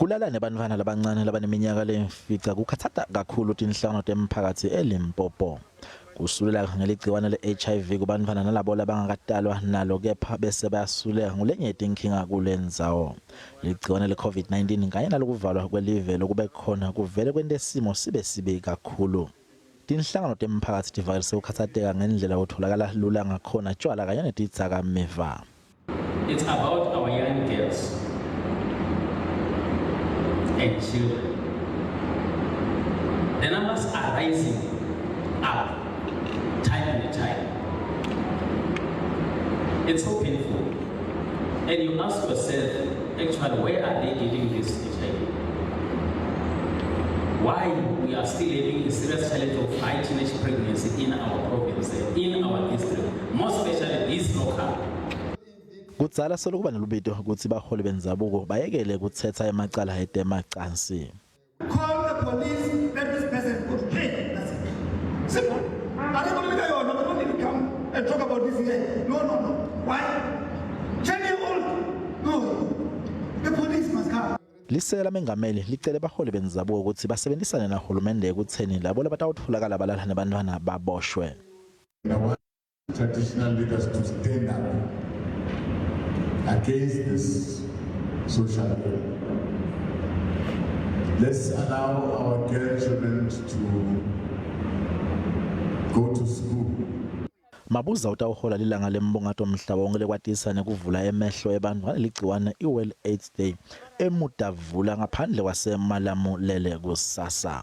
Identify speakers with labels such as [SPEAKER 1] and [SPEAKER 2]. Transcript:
[SPEAKER 1] Kulala nebantfwana labancane labaneminyaka lemfica kukhatsata kakhulu tinhlangano temphakatsi eLimpopo. Kusulela ngeligciwane le-HIV kubantfwana nalabo labangakatalwa nalo kepha bese bayasuleka ngulenye yetinkinga kulendzawo. Ligciwane le-COVID-19 kanye nalokuvalwa kwelive lokube khona kuvele kwente simo sibe sibi kakhulu. Tinhlangano temphakatsi tivakalise kukhatsateka ngendlela kutholakala lula ngakhona tjwala kanye netidzakamiva.
[SPEAKER 2] It's about our young girls and children. The numbers are rising up time and time. It's so painful. And you ask yourself, actually, where are they getting this HIV? Why we are still having a serious challenge of high teenage pregnancy in our province, in our district, more especially this local.
[SPEAKER 1] Kudzala solo kuba nelubito kutsi baholi bendzabuko bayekele kutsetsa emacala etemacansi.
[SPEAKER 3] Call the police, let this person go to jail. That's it. Simple. Are they going to we don't need to come and talk about this here. No. Why? 10-year-old. No. The police must come.
[SPEAKER 1] Liseke lamengameli licele baholi bendzabuko kutsi basebenzisane nahulumende ekutseni labo labatawutfolakala balala nebantfwana baboshwe.
[SPEAKER 4] I want traditional leaders to stand up against this social ill. Let's allow our girl children to go to school.
[SPEAKER 1] Mabuza utawuhola lilanga lembungato mhlaba wonke lekwatisa nekuvula emehlo ebantfu ngaleligciwane i-World AIDS Day eMudavula ngaphandle kwaseMalamulele kusasa.